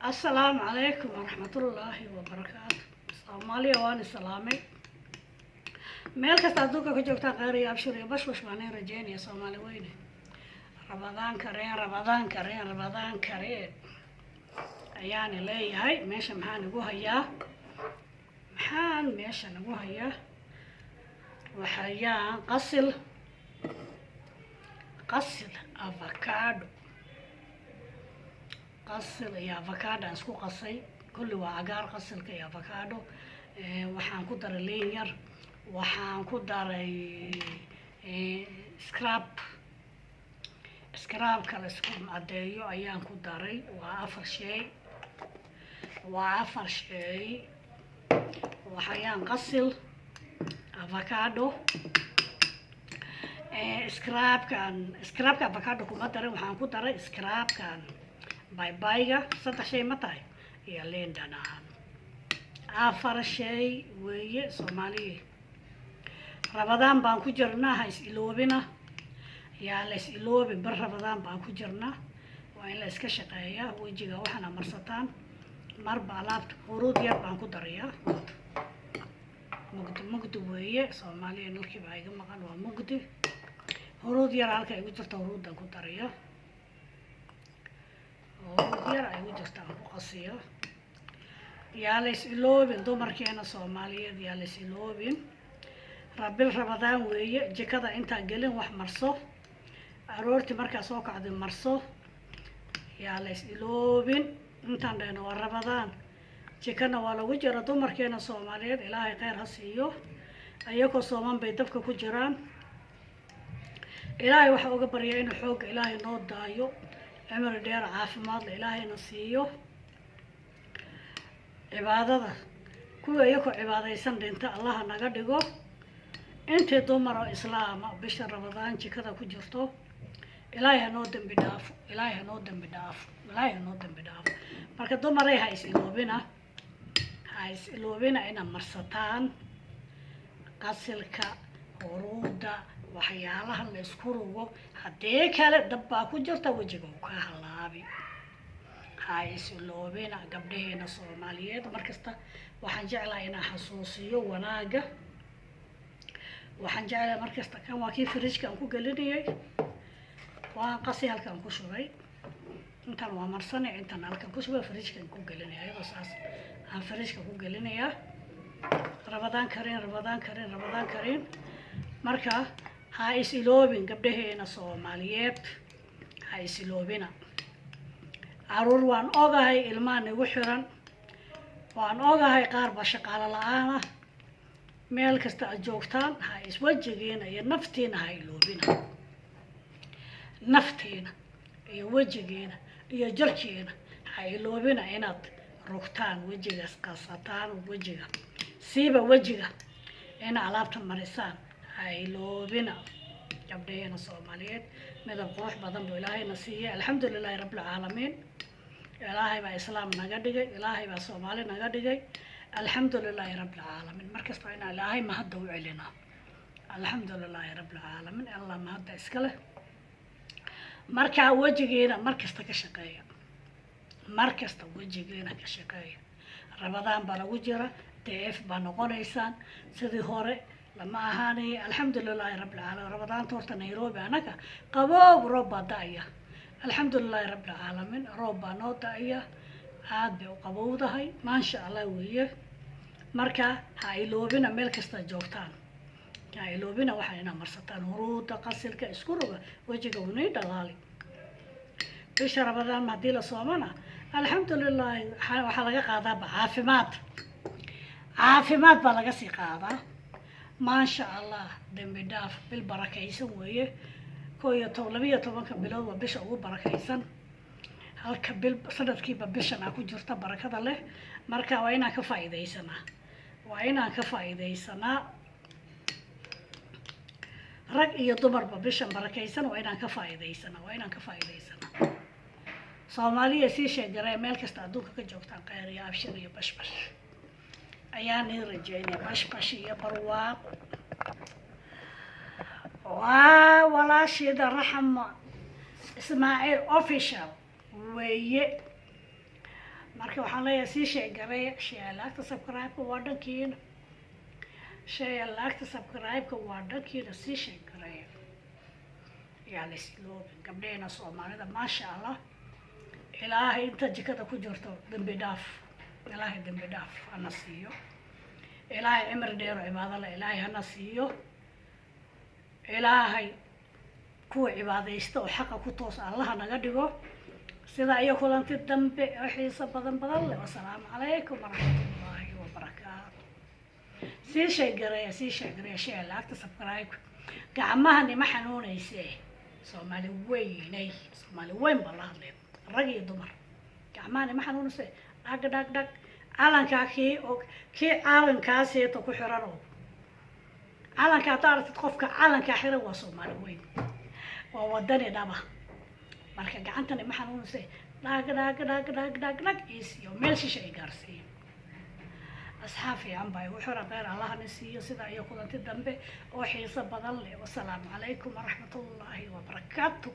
Asalaamu calaykum waraxmatullaahi wabarakaatu. Soomaaliya waan islaamay. Meel kasta adduunka ka joogtaan, kheyr iyo abshir iyo bashbash baan in rajeynaya. Soomaali weyne, Ramadaan kareen, Ramadaan kareen, Ramadaan kareen ayaani leeyahay. Meesha maxaan igu hayaa? Maxaan meeshan igu hayaa? Waxayaan qasil, qasil avocado, qasil iyo avocado aan isku qasay. Kulli waa cagaar, qasilka iyo avocado. Waxaan ku daray liin yar, waxaan ku daray scrub, scrubka la isku caddeeyo ayaan ku daray. Waa afar shay, waa afar shay. Waxayaan qasil, avocado, scrubkan. Scrubka avocado kuma darin, waxaan ku daray scrubkan baybayga. Saddex shay ma tahay? Iyo liin dhanaan. Afar shay weeye. Soomaaliya, Ramadaan baan ku jirnaa, ha is iloobina. Yaa la is iloobin bar. Ramadaan baan ku jirnaa, waa in la iska shaqeeyaa. Wejiga waxaana marsataan marba alaabta. Huruud yar baan ku darayaa. Mugdi mugdi weeye, Soomaaliya. Nalkii baa iga maqan, waa mugdi. Huruud yar halka igu jirta, huruuddaan ku daraya. Huruud yar ay igu jirta aan ku qasiyo. Yaa la is iloobin, dumarkeena Soomaaliyeed, yaa la is iloobin. Rabil Ramadaan weeye. Jikada intaan gelin wax marso, aroortii markaa soo kacday marso. Yaa la is iloobin. Intaan dhahno waa Ramadaan, jikana waa lagu jira. Dumarkeena Soomaaliyeed, Ilaahay kheyr ha siiyo, ayagoo sooman bay dabka ku jiraan. Ilaahay waxaa uga baryaa inuu xoogga Ilaahay noo daayo, cimri dheer, caafimaadla Ilaahayna siiyo. Cibaadada kuwa iyakoo cibaadaysan dhinta Allaha naga dhigo. Intii dumar oo islaama bisha Ramadaan jikada ku jirto, Ilaahay hanoo dembi dhaafo, Ilaahay hanoo dembi dhaafo, Ilaahay hanoo dembi dhaafo. Marka dumaray, ha is iloobina, ha is iloobina inaad marsataan qasilka, huruuda, waxyaalaha la isku rugo. Haddii kale dab baa ku jirta, wejiga uu ka halaabi. Ha is iloobina, gabdhaheena Soomaaliyeed. Markasta waxaan jeclahay inaan xasuusiyo wanaaga. Waxaan jeclahay markasta. Kan waa kii fridgeka aan ku gelinayay. Waan qasi, halkaan ku shubay. Intan waa marsanay, intan halkaan ku shubay, fridgekaan ku gelinaya. Iyadoo saas aan fridgeka ku gelinayaa. Ramadaan kariin, Ramadaan kariin, Ramadaan kariin. Marka ha is iloobin, gabdhaheena Soomaaliyeed, ha is iloobina. Caruur waan ogahay, ilmaha nagu xiran waan ogahay, qaar baa shaqaalo la-aan ah. Meel kasta aad joogtaan, ha iswejigiina iyo naftiina ha iloobina. Naftiina iyo wejigiina iyo jirkiina ha iloobina inaad rugtaan, wejigaas qasataan, wejiga siiba, wejiga ina alaabta marisaan ha iloobina, gabdhaheena Soomaaliyeed. Midab qurux badan buu Ilaahayna siiyey. Alxamdu lilaahi rabbilcaalamiin. Ilaahay baa islaam naga dhigay, Ilaahay baa Soomaali naga dhigay. Alxamdu lilaahi rabbilcaalamiin. Markasta inaan Ilaahay mahadda u celinaa. Alxamdu lilaahi rabbilcaalamiin. Allah mahadda iska leh. Markaa wejigiina mar kasta ka shaqeeya, mar kasta wejigiina ka shaqeeya. Ramadaan baa lagu jira, df baa noqonaysaan, sidii hore lama ahaanayo. Alxamdu lilaahi rabbilcaalamiin. Ramadaanta horta Nairobi anaga qaboob, roob baa da-aya. Alxamdu lilaahi rabbilcaalamiin, roob baa noo da-aya, aad bay u qabowdahay, maasha Allah weeye. Marka ha iloobina, meel kasta joogtaan ha iloobina waxaa inaa marsataan huruuda, qasilka isku roga, wejiga unii dhalaali. Bisha Ramadaan haddii la soomana, alxamdu lilaahi, waxaa laga qaadaaba caafimaad, caafimaad baa laga sii qaadaa, maasha Allah. Dembi dhaaf, bil barakaysan weeye. 11, 12-ka bilood waa bisha ugu barakaysan. Halka bil sanadkiiba bishan aa ku jirta barakada leh. Marka waa inaan ka faa'iidaysanaa, waa inaan ka faa'iidaysanaa, rag iyo dumarba. Bishan barakaysan waa inaan ka faa'iidaysanaa, waa inaan ka faa'iidaysanaa. Soomaaliya sii sheegaree, meel kasta adduunka ka joogtaan, kheyr iyo abshir iyo bashbash ayaan ii rajeynaya, bashbash iyo barwaaqo. Waa walaasheeda Raxma Ismaaciil Official weeye. Marka waxaan leeyahay, sii share gareeya. Share, like-ta, subscribe-ka waa dhankiina. Share, like-ta, subscribe-ka waa dhankiina. Sii share gareeya, yaa la isloobin. Gabdheena Soomaalida, maasha Allah, Ilaahay inta jikada ku jirto dambi dhaaf, Ilaahay dambi dhaaf hana siiyo. Ilaahay cimri dheero cibaado le Ilaahay hana siiyo. Ilaahay kuwa cibaadaysta oo xaqa ku toosa Allaha naga dhigo. Sidaa iyo kulanti dambe oo xiiso badan badan leh. Wasalaamu calaykum waraxmatullaahi wabarakaatu. Sii share gareeya, sii share gareeya, share, like-ta, subscribe. Gacmaha nima xanuunayse. Soomaali weynay, Soomaali weyn baa la hadlaya, rag iyo dumar. Gacmaha nima xanuunayse. Dhag dhag dhag. Calankaa kii oo kii calankaasieeta ku xiran oo calanka haddaa aragtid, qofka calankaa xiran waa Soomaali weyn, waa wadani dhaba. Marka gacantani ma xanuunayse. Dhag dhag dhag dhag dhag dhag iisiyo meel shisha ay gaarsiiyo. Asxaab fiican baa igu xiran. Kheyr Allahna siiyo. Sidaa iyo kulanti dambe oo xiiso badan leh. Wasalaamu calaykum waraxmatullaahi wabarakaatu.